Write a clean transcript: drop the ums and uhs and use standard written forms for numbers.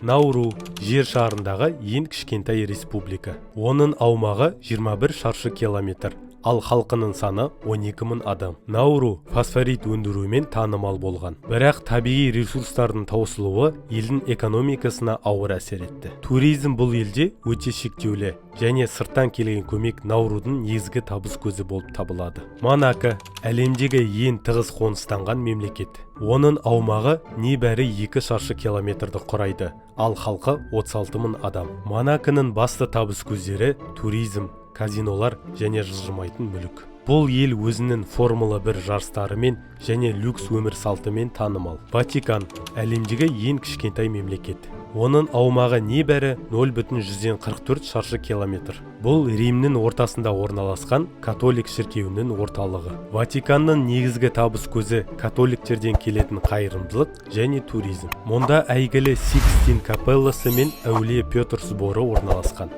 Науру – жер шарындағы ең кішкентай республика. Оның аумағы 21 шаршы километр, ал халқының саны 12 мың адам. Науру фосфорит өндірумен танымал болған, бірақ табиғи ресурстардың таусылуы елдің экономикасына ауыр әсер етті. Туризм бұл елде өте шектеулі және сырттан келген көмек Наурудың негізгі табыс көзі болып табылады. Монако – әлемдегі ең тығыз қоныстанған мемлекет. Оның аумағы небәрі 2 шаршы километрді құрайды, ал халқы 36 мың адам. Монаконың басты табыс көздері – туризм, казинолар және жылжымайтын мүлік. Бұл ел өзінің Формула 1 жарыстарымен және люкс өмір салтымен танымал. Ватикан – әлемдегі ең кішкентай мемлекет. Оның аумағы небәрі 0,44 шаршы километр. Бұл Римнің ортасында орналасқан католик шіркеуінің орталығы. Ватиканның негізгі табыс көзі – католиктерден келетін қайырымдылық және туризм. Мұнда әйгілі Сикстин капелласы мен Әулие Петр соборы орналасқан.